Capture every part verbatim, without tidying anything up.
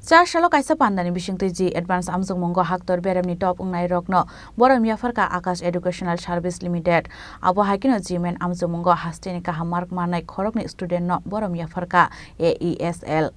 Chasalo kaisa pandani bisingtwi G Advance amjokmungo haktor beremni top wngnairokno borom yapharkha Akash Educational Service Limited. Abo hai kheno G men amjokmungo hasteni kaham mark mannai khoroknwi studentno borom yapharkha A E S L.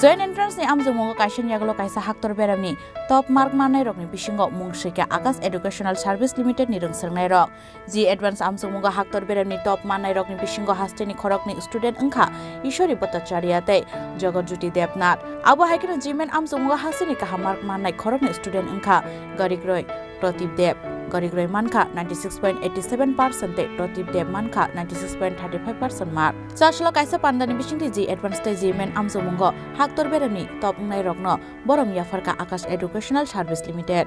Joint entrance ni amjokmungo kaisa ni yagulo kaisa haktor beremni top mark mannairokni bisingo mung swikha Akash Educational Service Limited ni rwngswrwngnairok. G Advance amjokmungo haktor beremni top mannairokni bisingo hasteni khoroknwi student wngkha Ishwari Bhattacharya tei Jagat Jyoti Debnath. Abo hai kheno G men amjokmungo hasteni kaham mark mannai khoroknwi student wngkha Garikroi Pratip Deb, Garikroi mankha ninety six point eighty seven percent tei Pratip Deb mankha ninety six point thirty five percent mark. Chasalo kaisa pandani bisingtwi G Advance tei G men amjokmungo haktor beremni top wngnairokno borom yapharkha Akash Educational Service Limited.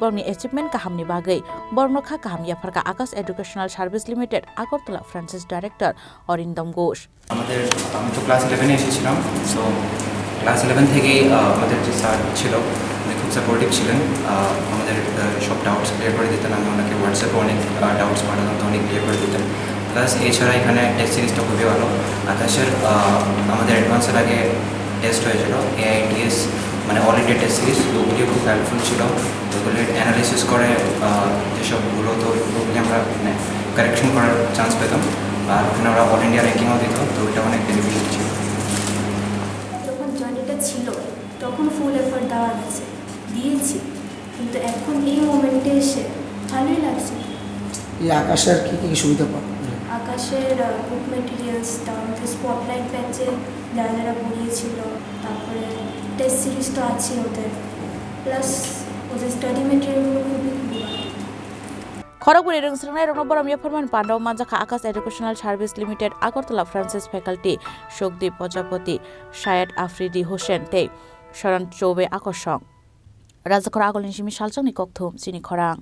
Borokni achievement kahamni bagwi borokno kha kaham yapharkha Akash Educational Service Limited, Agartala Franchise Director Arindam Ghosh. আমাদের, আমি তো ক্লাস ইলেভেনে এসেছিলাম। তো class eleven থেকেই, আহ, আমাদের যে স্যার ছিল, উনি খুব সাপোর্টিভ ছিলেন। আহ, আমাদের, আহ, সব ডাউটস ক্লিয়ার করে দিতেন। আমি ওনাকে WhatsApp-এ অনেক, আহ, ডাউটস পাঠাতাম, তো উনি ক্লিয়ার করে দিতেন। প্লাস এছাড়া এখানে টেস্ট সিরিজটা খুবই ভালো। আকাশের, আহ, আমাদের অ্যাডভান্সের আগে টেস্ট হয়েছিল, এআইটিএস, মানে, অল ইন্ডিয়া টেস্ট সিরিজ, তো ওগুলিও খুব হেল্পফুল ছিল। তো ওগুলি অ্যানালিসিস করে, আহ, যেসব ভুল হতো, ওগুলি আমরা, মানে, কারেকশন করার চান্স পেতাম। আর ওখানে ওরা অল ইন্ডিয়া র্যাঙ্কিংও দিত, তো ওইটা অনেক বেনিফিশিয়াল ছিল। যখন জার্নিটা ছিল, তখন ফুল এফোর্ট দেওয়া গেছে, দিয়েছি, কিন্তু এখন এই মোমেন্টে এসে ভালোই লাগছে। এই আকাশের কি কি সুবিধা পান? আকাশের, আহ, বুক ম্যাটেরিয়ালস, তার মধ্যে স্পটলাইট ব্যাচে যারা যারা পড়িয়েছিল, তারপরে টেস্ট সিরিজ তো আছেই ওদের, প্লাস ওদের স্টাডি ম্যাটেরিয়ালগুলো খুবই খুবই ভালো। Khorokbwrwi rwngswrwngnairokno borom yapharmani pandao manjakha Akash Educational Service Limited, Agartala Franchise Faculty Sukdeep Pojapati, Syed Afridi Hussain tei Sharan Choube Akosong. Rajakhor Agolni simi salchakni kokthum chini khorang.